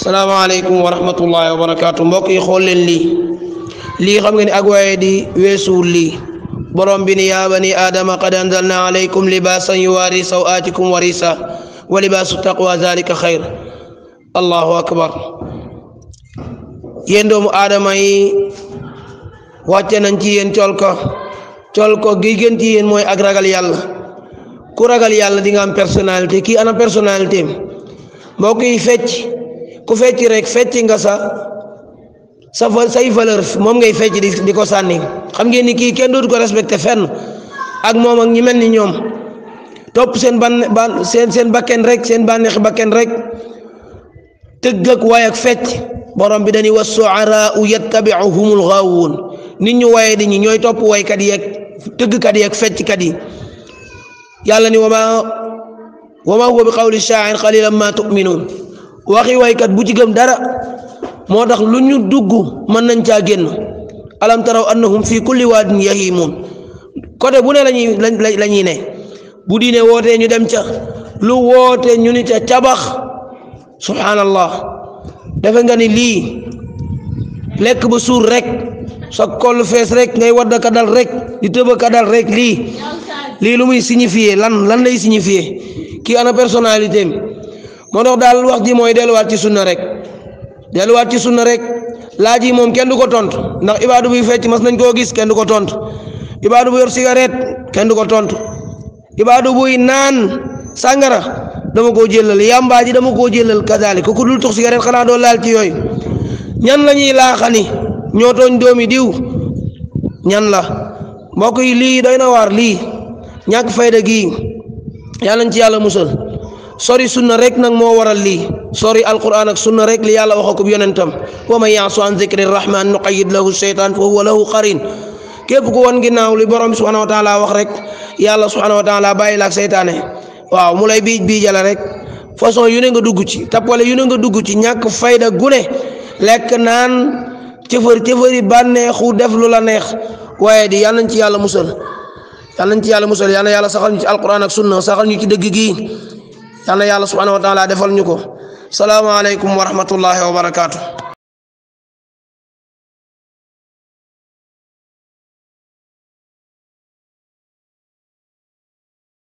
salaamaaleykum wa rahmatullahi wa barakaatu mbokk yi xool leen lii xam nga ni ak waaye di weesuwul lii borom bi ni yaa bani aadama qad anzalna alaykum libaasan yuwaari sawaatikum wa risa wa libaasu taqwa zalika xayr. allahu akbar. yéen doomu aadama yi wàcce nañ ci yéen col ko gi gën ci yéen mooy ak ragal yàlla. ku ragal yàlla di nga am personnalité. kii ana personnalité mbokk yi ku fecc rek fecc nga say valeur moom ngay fecc di ko sànni. xam ngeen ni kii kenn dootu ko respecté fenn ak moom ak ñi mel ni ñoom topp seen bakken rek seen bànneexi bakken rek tëgg ak waay ak fecc. borom bi dañuy wa suaraau yattabiuhumul gaawuun nit ñu waye di ñi ñooy topp waykat yi ak tëggkat yi ak fecckat yi. yàlla ni wa ma huwa bi qawli shaa'ir qalilan ma tu'minuun waxi waykat bu ci gëm dara moo tax lu ñu dugg mën nañ caa génn. alam taraw annahum fi kulli waadin yahimun côté bu ne lañuy ne bu diine wootee ñu dem ca lu woote ñu ni ca cabax. subhanallah. defe nga ni lii lekk ba suur rek sa kol fees rek ngay wadda ka dal rek di tëba ka dal rek lii lu muy signifier lan lay signifier kii ana personnalité moo tax daal wax ji mooy delluwaat ci sunna rek laaj yi moom kenn du ko tontu ndax ibaadu buy fecc mas nañ koo gis kenn du ko tontu. ibaadu bu yor cigarette kenn du ko tontu. ibaadu buy naan sàngara dama koo jëlal yàmbaa ji dama koo jëlal kazalik ku dul tux cigarette xanaa doo laal ci yooyu. ñan la ñuy laaxani ñoo tooñ doomi diw ñan la mbokk yi lii doy na waar lii ñàkk fayda gii yàlla nañ ci yàlla musal. sori sunna rek nag moo waral lii sori alquran ak sunna rek li yàlla wax ko yonentam wa man ya'su an zikri rahman nuqayyid lahu shaytan fa huwa lahu qarin. képp ku won ginnaaw li borom subhanahu wa taala wax rek yàlla subhanahu wa taala bàyyi la ak seytaane. waaw mu lay biijale rek façon yu ne nga dugg ci tappale yu ne nga dugg ci ñàkk fayda gune lekk naan cëfëri bànneexu def lu la neex waaye di yàlla nañ ci yàlla musal yàlla saxal ñu ci alquran ak sunna saxal ñu ci dëgg gi yàlla subhanahu wa taala defal ñu ko. salaamaaleykum wa rahmatullahi wa barakaatu.